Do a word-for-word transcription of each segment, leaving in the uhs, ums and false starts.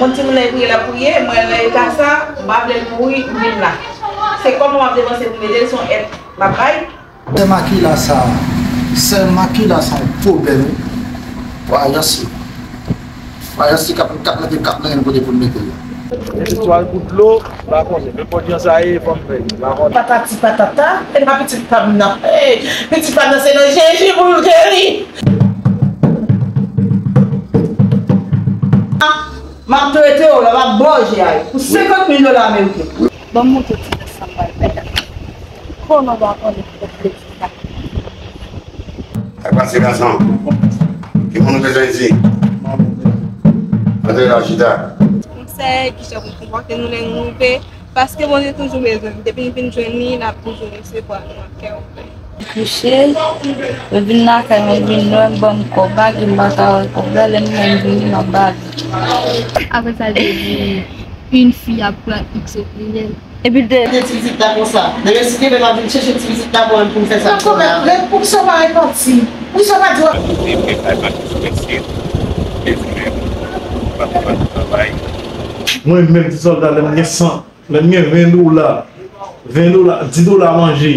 Yon timoun nan priye, l ap priye, mwen nan eta sa, m pa vle l mouri, m vin la. Se kòman m ap depanse pou m ede l, se yon èd m ap bay. Sè Makila sa, sè Makila sa yon pwoblèm wi. Wa Ayans li. Wa Ayans li k ap, k ap mete, k ap mennen l kote pou l mete l. Istwa pou dlo, m pa konnen. Men kondisyon sa ye, fò m fè l. M pa konnen. Patati patata, e pa pitit pa m nan. Hey, pitit pa m nan se nan Jezi pou l geri. M ap trete w la, m ap ba w je a yo. Pou senkant mil dola ameriken. Ban m montre w ti nèg sa m pral fè la. Konnen w pa konnen pou plezi sa. Sa k pase gason? Ki moun ou bezwen isi? Antre la chita. Konsèy, kijan pou konpòte nou lè nou rive. Paske Bondye toujou bezwen m. Depi n vin jwenn li, n ap toujou resevwa nou ak kè ouvè. Kouche, mwen vin lakay mwen, vin wè m, ban m kòb, bagay m pa ka wè kòb la, lè m wè m vini, m ap ba li. Apre sa, l te di, une fille ap pran X au pluriel. Epi l te. Gade ti pitit la konsa. Demen si Dye vle, m ap vin chèche ti pitit la pou mwen pou m fè sa. Nan kòmè, lè pou sa pa repanti. Pou sa pa di. Mwen menm ti sòlda, lè m gen san, lè m gen ven dola, ven dola, dis dola manje,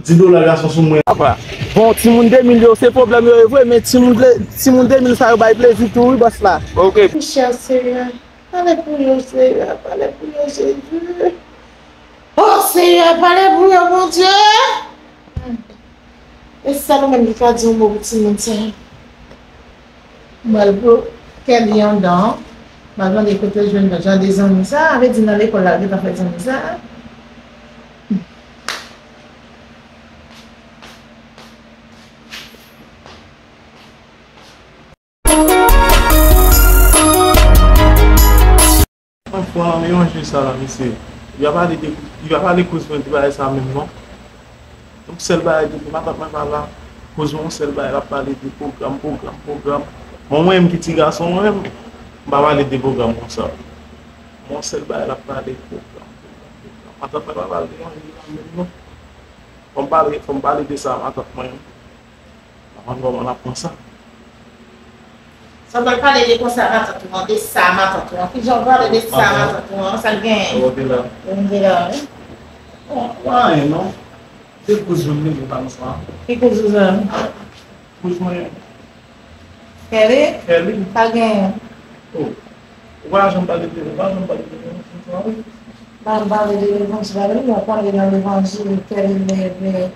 dis dola gason sou mwen. Apa, bon, timoun de mil yo, se pwoblèm yo ye vre, men timoun de, timoun de mil sa yo bay plezi tou, wi, bòs la. Ok. Chè Seyè, pale pou yo, Seyè, pale pou yo, Jezi. O Seyè, pale pou yo, Bondye. E sèl ou menm ki ka di yon mo pou timoun sa yo. M pral bloke li anndan. M ap mande kote l jwenn jan de zanmi sa. Vle di nan lekòl la, l gentan fè zanmi sa. Mwen fò nan mewanje sa la, mesye. Li pa pale de, li pa pale kouz mwen de bagay sa menm non. Yon sèl bagay depi matant mwen pa la, kouz mwen yon sèl bagay l ap pale de pwogram, pwogram, pwogram. Bon, mwen menm ki ti gason mwen menm, m pa pale de pwogram konsa. Mwen yon sèl bagay l ap pale pwogram, pwogram, pwogram. Matant mwen pa pale de levanjil la menm non. Fò m pale, fò m pale de sa a matant mwen. Matant mwen, n ap pran sa. Sa w pral pale de konsa matant ou an, de sa matant ou an. Kijan w pale de sa matant ou an? Sa l genyen? Ou te la. Ou te la, wi. Bon, pa anyen non. De kouz mwen, li pa nan sa. Ki kouz ou an? Kouz mwen. Kèli? Kèli. Sa l genyen? Oh. Ou pa janm pale de, ou pa janm pale de levanjil sa, wi. Pa janm pale de levanjil la, wi, mwen konnen nan levanjil, Kèli leve.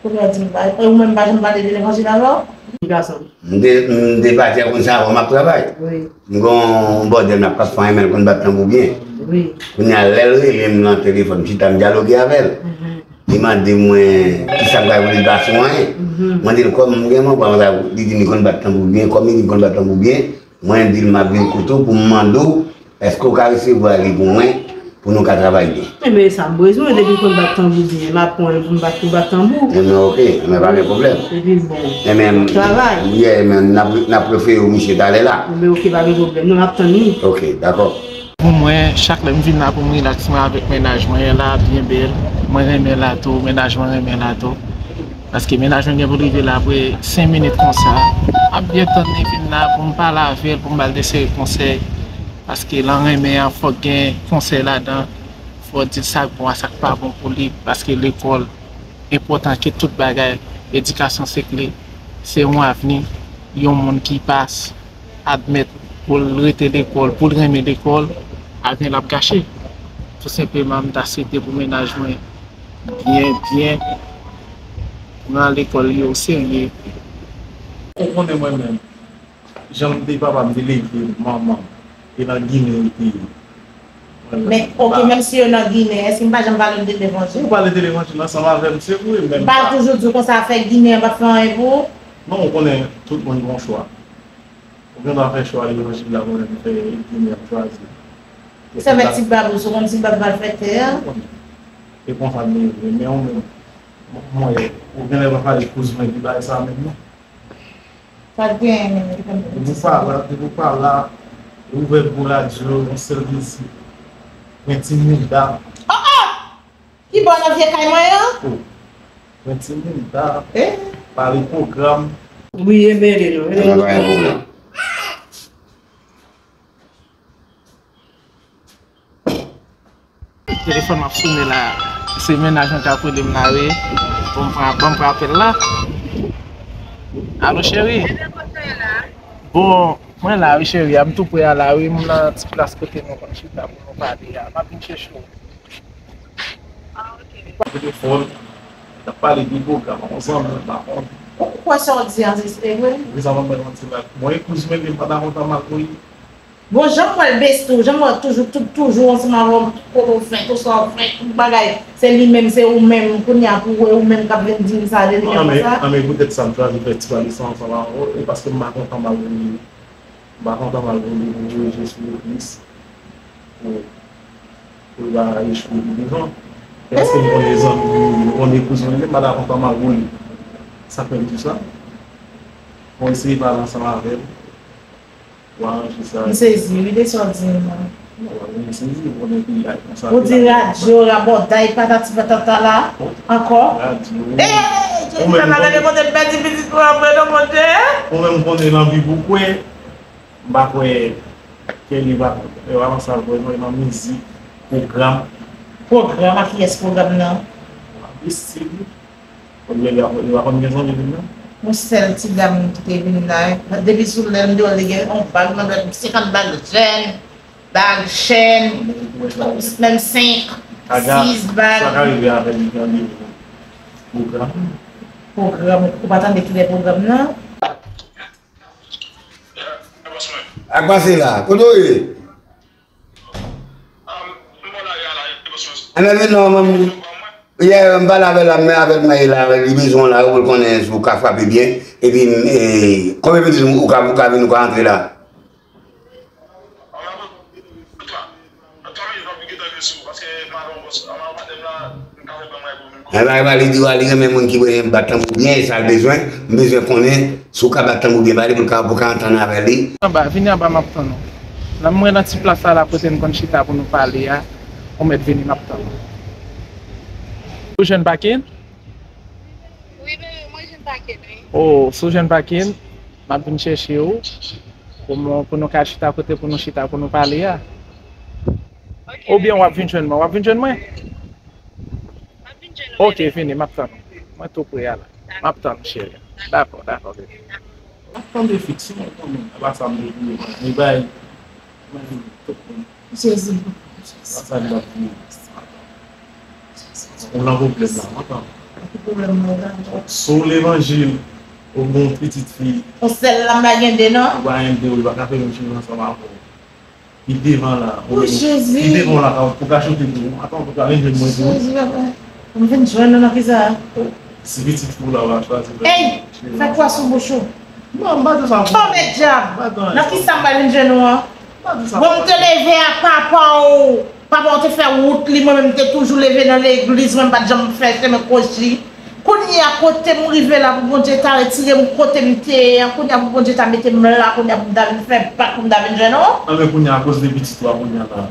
Kounye a di m pa, e ou menm pa janm pale de levanjil avè w? Gason. M te, m te pati a konn sa avan m ap travay. Wi. M gon yon bòdèl m ap pase fè anyen, men l konn bat tanbou byen. Wi. Kounye a, lè l rele m nan telefòn, m chita, m dyaloge avè l. Mhm. Li mande mwen kisa m pral voye l pase anyen. Mhm. Mwen di l kòm m gen manman, li di m li konn bat tanbou byen, kòm li di m konn bat tanbou byen, mwen di l m ap vin kote w pou m mande w èske w ka resevwa li pou mwen, pou nou ka travay byen. Enben, e sa m bezwen, depi l konn bat tanbou byen, m ap pran l pou m bat, pou bat tanbou. Enben, oke, enben, pa gen pwoblèm. Epi bon, enben, travay. Yeah, enben, n ap, n ap refere w misye talè la. Enben, oke, pa gen pwoblèm. Non, m ap tann li. Oke, dakò. Pou mwen, chak lè m vin la pou m rilaks, mwen avèk mennaj mwen, la byen bèl. Mwen renmen la tou, mennaj mwen renmen la tou. Paske mennaj mwen gen pou l rive la apre senk minit konsa. M ap byen tann li vin la pou m pale avè l, pou m ba l de seri konsèy. Paske lè w renmen an, fòk gen konsèy ladan. Fò w di l sa k bon ak sa k pa bon pou li. Paske lekòl enpòtan ke tout bagay. Edikasyon se kle. Se yon avni yon moun ki pa admèt pou l rete lekòl, pou l renmen lekòl, avni l ap gache. Tou senpleman, m ta swete pou mennaj mwen byen, byen pran lekòl li oserye. Ou konnen mwen menm, jan m te papa m te leve, manman m, e nan Ginen li te ye. Men, oke, menm si yo nan Ginen, èske m pa janm pale de levanjil? Ou pale de levanjil ansanm avè m, se vre, men m pa toujou di w konsa, fè Ginen an p ap fè anyen pou ou? Non, ou konnen tout moun gen yon chwa. Ou gen dwa fè chwa levanjil la, mwen menm fè Ginen an chwazi. Sa fè ti bab ou, sou konn ti bab mal fè tè a? Ou konnen. E konsa m ye vre, men ou menm, mwen, ou genlè pa pale kouz mwen ki bay sa menm non. Sa t genyen menm, li konn. Depi w pa la, depi w pa la, ouvè gwo radyo, yon sèl mizik. Mwen ti mouda. Oh, oh! Ki bò nan vye kay mwen an? Oh. Mwen ti mouda. Eh? Pale pwogram. Wi, e mele nou. Mwen pa gen pwoblèm. Telefòn m ap sonnen la. Se mennaj mwen k ap rele m la, wi. Bon, m pran, bon, m pran apèl la. Alo, cheri. Bon, mwen la, wi, cheri. A, m tou pre a la, wi. M nan ti plas kote nou konn chita pou nou pale a. M ap vin chèche w. Telefòn, n ap pale de pwogram, yon zanmi m pa konn. Ou kwè sa w di an, se vre? Wi, sa mwen mwen yon ti lak. Mwen, kouz mwen, li m pa ta kontan mal pou li. Bon, jan m wè l, Bestou, jan m wè l toujou, tout, toujou ansanm avè w, tout kote w fenk, tout sa w fenk, tout bagay, se li menm, se ou menm, kounye a pou w wè ou menm k ap vin di m sa, de li menm konsa. Anben, poutèt sa, m chwazi fè ti pale sa ansanm avè w, e paske m pa kontan mal pou li. M pa kontan mal pou li, pou dirije sou yo plis, pou, pou l pa echwe pi devan. E paske m konnen zanmi li, m konnen kouzen li, m pa ta kontan mal pou li. Sa fè m di sa. Mwen eseye pale ansanm avè l. Ou aranje sa. M sezi, wi, de sa w di m nan. Ou di radyo, rabòday, patati patata la, ankò. Radyo. Ey, Jezi, pa gade kote m pèdi pitit mwen an, non, Bondye. Ou menm konnen nan Bib ou kwè, m pa kwè ke li va, li va nan sal kwè, non, nan mizik, pwogram. Pwogram, a kiyès pwogram nan? Imbécile. Ou di li pa, li pa konn gen zanmi li, non? Yon sèl ti dam ki te vin la, depi sou lè m di w li gen yon bag nan dwèt, senkant bag, jèn, bag, chèn, menm senk, sis bag. Sa ka rive avè li nan nivo pwogram. Pwogram, ou pa tande kilè pwogram nan? Ak pase la, kote w ye? Enben, vin non, manmi. Yè, m pale avè l la, men avè l mwen ye la, li bezwen w la, pou l konnen si w ka frape byen. Epi, e, konbyen minit ou ka, ou ka vin, ou ka antre la? Enben, li di w a, li renmen moun ki bat tanbou byen, e sa l bezwen. M bezwen konnen si w ka bat tanbou byen, pale pou l ka, pou w ka antann avè li. Anba, vini anba, m ap tann ou. Nan mwen nan ti plas la, la kote n konn chita pou nou pale a, ou mèt vini, m ap tann ou. Ou jwenn pakin? Wi, bebe, mwen jwenn pakin, wi. O, si w jwenn pakin, m ap vin chèche w pou nou, pou nou ka chita kote pou nou chita, pou nou pale a. Oubyen w ap vin jwenn mwen, w ap vin jwenn mwen? Ok, vini, m ap tann ou. Mwen tou pre a la. M ap tann ou, cheri. Dakò, dakò, bebe. M ap tande fiks, non, kanmenm. E pa sa m vle di. Li bay, li bay tout moun. Jezi. Pa sa li ap di. Ou nan pwoblèm la, m ap tann. Ki pwoblèm mwen, Daniel? Si w levanjil, ou gen yon pitit fi. Yon sèl la, m pa gen de, non? Ou pa gen de, ou pa ka fè menm chemen ansanm avè w. Li devan la. O, Jezi! Li devan la, ou ka choke tou. Atann, ou ka vin jwenn mwen tou. Jezi, papa. M vin jwenn ou nan kisa? Si pitit fi w la, ou pa chwazi. Ey! Fè kwa sou bouch ou. Non, m pa di sa pou. Move dyab! Nan kisa m pral vin jwenn ou an? M pa di sa pou. Bon, m te leve ak papa w. Papa w te fè wout li, mwen menm m te toujou leve nan legliz, mwen m pa t janm fè chemen kwochi. Kounye a kote m rive la pou Bondye ta retire m kote m te ye an, kounye a pou Bondye ta mete m la, kounye a pou m ta vin fè bak pou m ta vin jwenn ou. Anben kounye a akoz de pitit ou a kounye a la.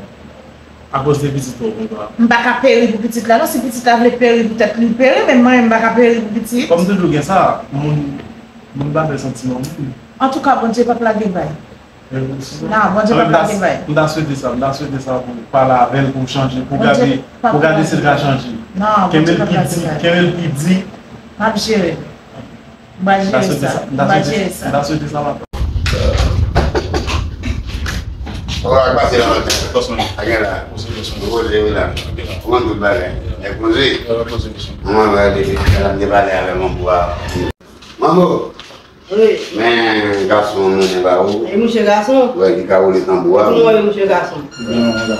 Akoz de pitit ou a kounye a. M pa ka peri pou pitit la non, si pitit la vle peri pou tèt li, li peri, men mwen menm m pa ka peri pou pitit. Kòm toujou gen sa, moun, moun pa fè santiman moun. Antouka, Bondye p ap lage bay. Non, Bondye p ap lage bay. M ta swete sa, m ta swete sa pou pale avè l, pou chanje, pou gade, pou gade si l ka chanje. Non, Bondye p ap lage bay. Kenbe l pi di, kenbe l pi di. M ap jere. M pral jere sa. M ta swete sa. M ta swete sa, m ta swete sa, papa. Ou pa pase la maten. Bòs mwen. A gen la. Ou se bòs mwen. Ou poze wi la. Ou konn tout bagay. Nèg poze. Ou poze bòs mwen. Mwen, mwen, depi m te pale avè manbo a. Manbo! Wi. Men gason an mennen ba ou. E mouche gason? Wè, ki ka woule tanbou a. Kouman w ye, mouche gason? Byen, mwen la.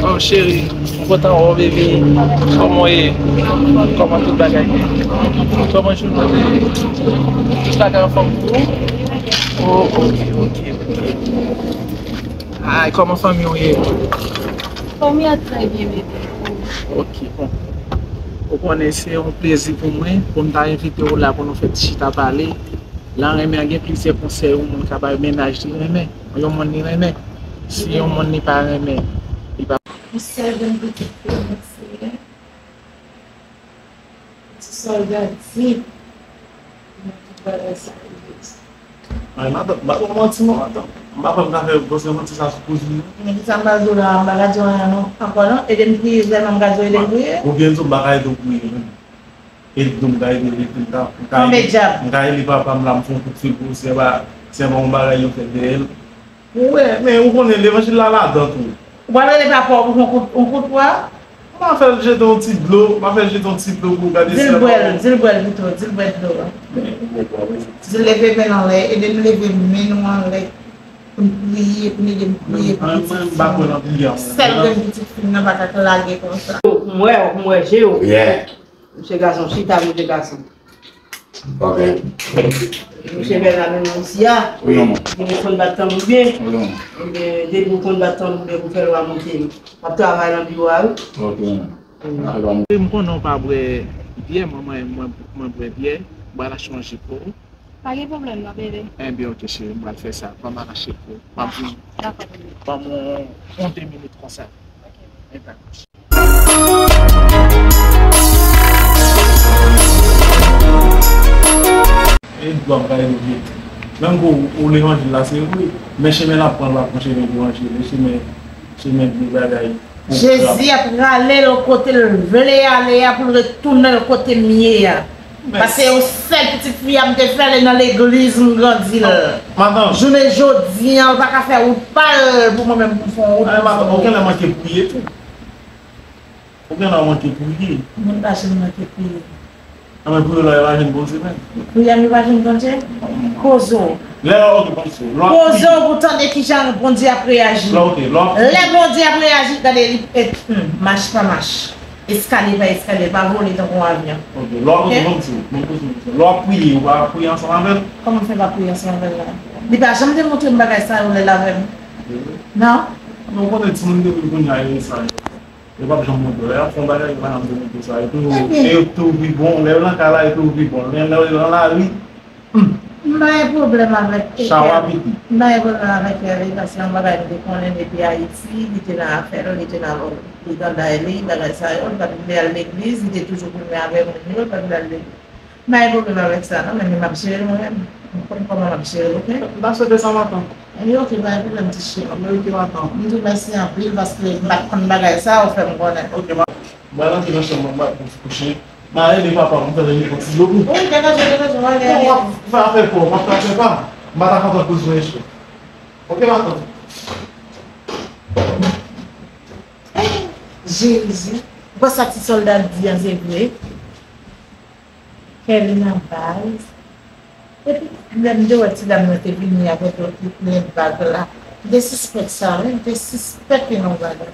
Oh, cheri, m kontan wè w, baby. Kòman w ye? Kòman tout bagay ye? Kòman jounen w ye? Tout bagay anfòm pou ou? Oh, ok, ok, ok. Ay, kòman fanmi w ye? Fanmi an trè byen, bebe. Ok, bon. Ou konnen se yon plezi pou mwen, pou m ta envite w la pou nou fè ti chita pale. Lan renmen an gen plizyè konsèy yon moun ka bay mennaj li renmen. Yon moun li renmen. Si yon moun li pa renmen, li pa. Yon sèl grenn pitit fi, mèsi. Ti sòlda di, nan tout bagay sa yo. Ay, matant, m pa ba w manti non, matant. M pa kwè m ka fè gwo sèmante sa sou kouzin mwen. Men kisa m pral di w la, m pa ka di w anyen non, ankò non. Ede m priye sèlman, m ka di w ede m priye. Oubyen m di w m pa ka ede w priye menm. Ede m ka ede w, ede m ka, m ka ede, m ka ede papa m la, m fè yon kout fil pou ou, se pa, se pa yon bagay yo fè dèyè l. Ou wè, men ou konnen levanjil la ladan tou. Ou pral rele papa w pou fè yon kout, yon kout pwa? M a fè l jete yon ti dlo, m a fè l jete yon ti dlo pou w gade si l ap bon. Di l bwè l, di l bwè l pito, di l bwè dlo a. Di l leve men l anlè, ede m leve men nou anlè. Pou n priye, pou n ede m priye pou pitit fi m nan. Sèl grenn pitit fi m nan pa ka lage konsa. M wè w, m wè je w. Yeah. Mesye gason, chita mesye gason. Ok. Mesye Bernard, nou nan isi a. Wi, manman. Depi w konn bat tanbou byen. Wi, manman. Ebyen, depi w konn bat tanbou byen pou fè lwa monte. W ap travay nan biwo a, wi. Ok, manman. Wi. M konnen w pa bwè byè, manman, mwen, mwen bwè byè. M pral achte yon ji pou ou. Pa gen pwoblèm, n ap ede. Enben, ok, cheri, m pral fè sa. Ban m al achte pou ou. M ap vini. Dakò, bebe. Ban m yon, yon de minit konsa. Ok. Enben. E dwa m ka ede w. Menm ke w, ou levanjil la, se vre. Men chemen l ap pran, l ap pran chemen levanjil. E chemen, chemen vye bagay. Jezi ap rale l kote l vle ale a pou l retounen l kote m ye a. Paske yon sèl pitit fi a m te fè l e nan legliz m grandi l. Madanm. Jounen jodi a, l pa ka fè wout pa l pou mwen menm pou m fè yon wout pou mwen. Madanm, ou genlè manke priye tou. Ou genlè manke priye. Moun pa janm manke priye. Anben, priye la, yo pa jwenn Bondye menm. Priye m, yo pa jwenn Bondye? Koze w. Lè, ok, Bondye. Koze w pou tande kijan Bondye ap reyaji. Lè, ok, lè. Lè Bondye ap reyaji, gade li, e, hmm, mach pa mach. Eskalye pa eskalye, pa vole tankou yon avyon. Ok, lè w ap, ok, ban m di w, ban m poze w kesyon. Lè w ap priye, ou pa priye ansanm avè l? Kòman fè pa priye ansanm avè l la? Li pa janm te montre m bagay sa yo lè l avè m. Ok. Non. Non, ou konnen timoun depi l kounye a yo sa yo. Yo p ap janm montre w. Lè y ap fè yon bagay, yo pa janm te montre w sa. Yo toujou, e yo toujou pi bon. Lè yo nan kay la, yo toujou pi bon. Men lè yo nan lari, hmm. M pa gen pwoblèm avèk Kèl. Chawa piti. M pa gen pwoblèm avèk Kèl, paske yon bagay m te konnen depi Ayiti, li te nan afè l, li te nan, li nan day li, bagay sa yo, li pa t vle al legliz, li te toujou goumen avè moun yo, li pa t vle al legliz. M pa gen pwoblèm avèk sa non, men m ap jere l mwen menm. M konn kòman m ap jere l, ok? M ta swete sa maten. Ebyen, ok, pa gen pwoblèm, ti cheri. M merite maten. M di w mèsi anpil paske m pa t konn bagay sa, ou fè m konnen. Ok, m a, m pral antre nan chanm mwen, m pral kouche. M a rele papa m, m fè l rele konsi yo. Wi, degaje, degaje, m ale. Bon, w ap fè afè pa w, w ap fè afè pa m. M pa ta kontan pou w jwenn echwe. Ok, maten. Jezi, ou kwè sa ti sòlda di a se vre? Kè li nan baz. Epi, lè m te wè ti dam nan te vini avèk lòt lèt bag la, m te sispèk sa, wi, m te sispèk li nan bagay.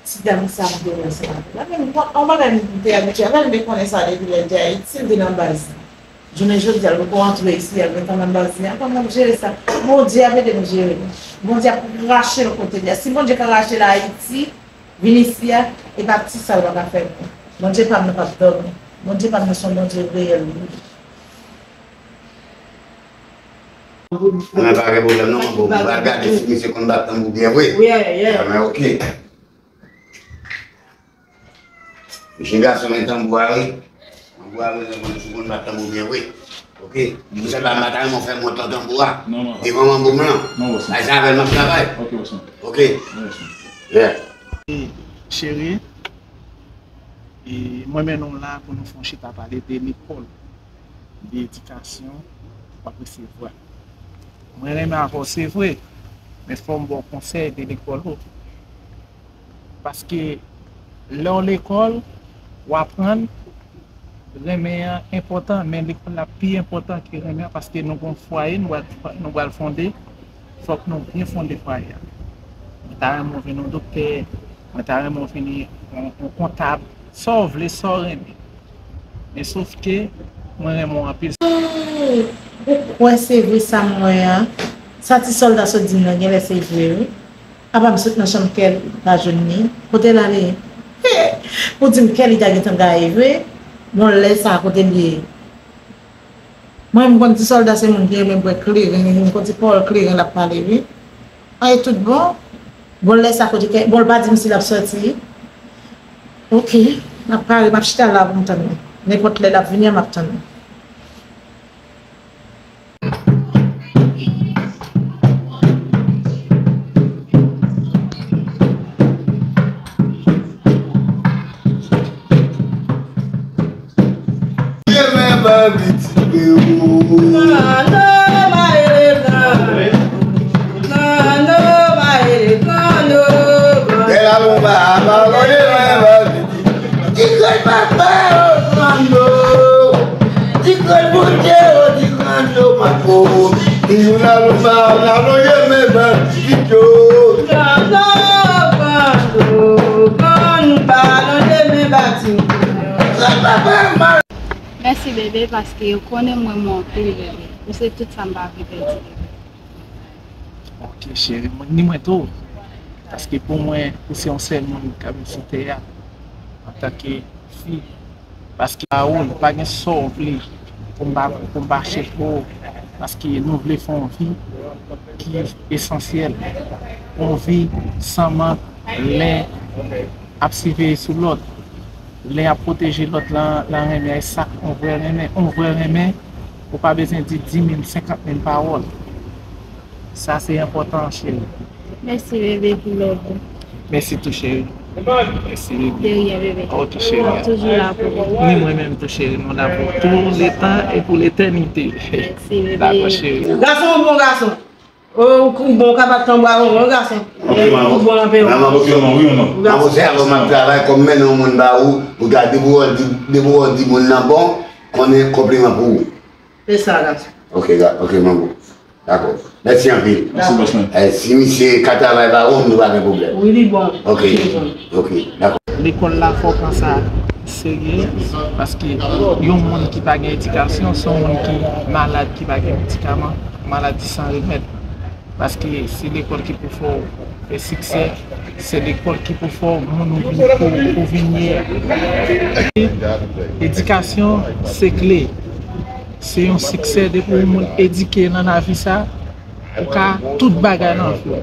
Ti dam sa m te wè sa. La menm, yon bagay m te abitye avè l, m te konnen sa depi lè l te Ayiti, l te nan baz. Jounen jodi a, l poko antre isi a, l gentan nan baz li ankò, m ap jere sa. Bondye ap ede m jere l. Bondye ap rache l kote li a. Si Bondye ka rache l Ayiti, vin isi a, e pa ti sa l pa ka fè moun. Bondye pa m nan p ap dòmi. Bondye pa m nan se yon Bondye reyèl li ye. Mwen pa gen pwoblèm non, manbo. Mwen pral gade si misye konn bat tanbou byen vre. Yeah, yeah. Ah, men ok. Mesye gason men tanbou a wi. Tanbou a bezwen konnen si w konn bat tanbou byen vre. Ok. Misye pa m pa ta renmen w fè m wont nan tanbou a. Non, non. Devan manbo m lan. Non, bòs. Ay sa avè l m ap travay. Ok, bòs. Ok. Non, bòs. Yeah. E, cheri, e, mwen mennen w la pou nou fè yon chita pale de lekòl, de edikasyon w ap resevwa. Mwen renmen avè w, se vre, men fò m ba w konsèy de lekòl ou. Paske lè w lekòl, w aprann renmen an enpòtan, men lekòl la pi enpòtan ke renmen an, paske nou gon fwaye, nou pral, nou pral fonde, fòk nou byen fonde fwaye a. Mwen ta renmen w vin yon doktè, mwen ta renmen w vin yon, yon kontab, sa w vle, sa w renmen. Men sof ke mwen renmen w anpil. Ou kwè se vre sa m wè a? Sa ti sòlda sot di m nan, genlè se vre wi. Apa m sot nan chanm Kèl, m pa jwenn li. Kote l ale? Pou di m Kèl li ta gentan gaye vre. Bon, lè sa kote l ye? Mwen, m konn ti sòlda se moun ki renmen bwè kleren, m konn ti pawòl kleren l ap pale wi. An e tout bon? Bon, lè sa kote Kèl, bon, l pa di m si l ap sòti. Ok, m ap pare, m ap chita la pou m tann li. Nenpòt lè l ap vini an, m ap tann li. Mwen Pitit frewo. Grando, ma ele grando. Grando, ma ele grando. Bèl a bon ba, ba, ba, ba, ba. Ti grann papa, oh, grando. Ti grann Bondye, oh, ti grando, ma po. Ti yon la lomba, la lonye, me ba, ti yo. Grando, grando, grando, ba, lonye, me ba, ti. Grann papa, ma. Mèsi bebe, paske ou konnen m renmen w anpil bebe. Ou se tout sa m pa vle pèdi bebe. Ok cheri, mwen, ni mwen tou. Paske pou mwen, ou se yon sèl moun k ap viv sou tè a antanke fi. Paske a ou, pa gen sa w vle pou m pa, pou m pa chèche pou ou. Paske nou vle fè yon vi ki esansyèl. Yon vi san mank, len ap siveye sou lòt. Len ap pwoteje lòt lan, lan renmen. E sa yon vrè renmen. Yon vrè renmen, ou pa bezwen di dis mil, senkant mil pawòl. Sa se enpòtan, cheri. Mèsi, bebe, pou love ou. Mèsi tou, cheri. Mèsi, bebe. De rien, bebe. Ok, cheri. Mwen toujou la pou ou. Ni mwen menm tou, cheri. Nou la pou tou letan e pou letènite. Mèsi, bebe. Dakò, cheri. Gason, bon gason. O, ou bon, ou ka bat tanbou avè w, bon gason. Ok, manbo. Ou bon anpil. Manbo, ok, manbo, wi, manbo. Manbo, se avan m ap travay, kòm mennen yon moun ba ou, ou ta depi w di, depi w di moun nan bon, konnen konpliman pou ou. Se sa, gason. Ok, ga-, ok, manbo. Dakò. Mèsi anpil. Mèsi, bòs mwen. Eh, si misye ka travay ba ou, nou pa gen pwoblèm. Wi, li bon. Ok. Li bon. Ok, dakò. Lekòl la fò pran sa serye, paske yon moun ki pa gen edikasyon, se yon moun ki malad, ki pa gen medikaman, maladi san remèd. Paske se lekòl ki pou fè w fè siksè, se lekòl ki pou fè w moun ou vin, pou, pou vin ye. Edikasyon, se kle. Se yon siksè, depi yon moun edike nan lavi sa, ou ka tout bagay nan vi w.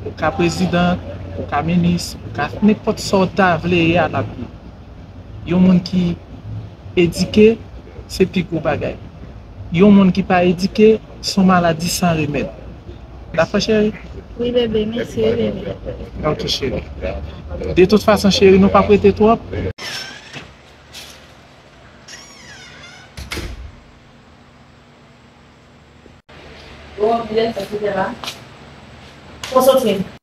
Ou ka prezidan, ou ka minis, ou ka nenpòt sa w ta vle ye a l ap ye. Yon moun ki edike, se pi gwo bagay. Yon moun ki pa edike, se yon maladi san remèd. Dakò, cheri? Wi, bebe, mèsi, wi, bebe. Ok, cheri. De tout fason, cheri, nou p ap rete twòp. Bon, Fidel, sa se la. Bon, soti.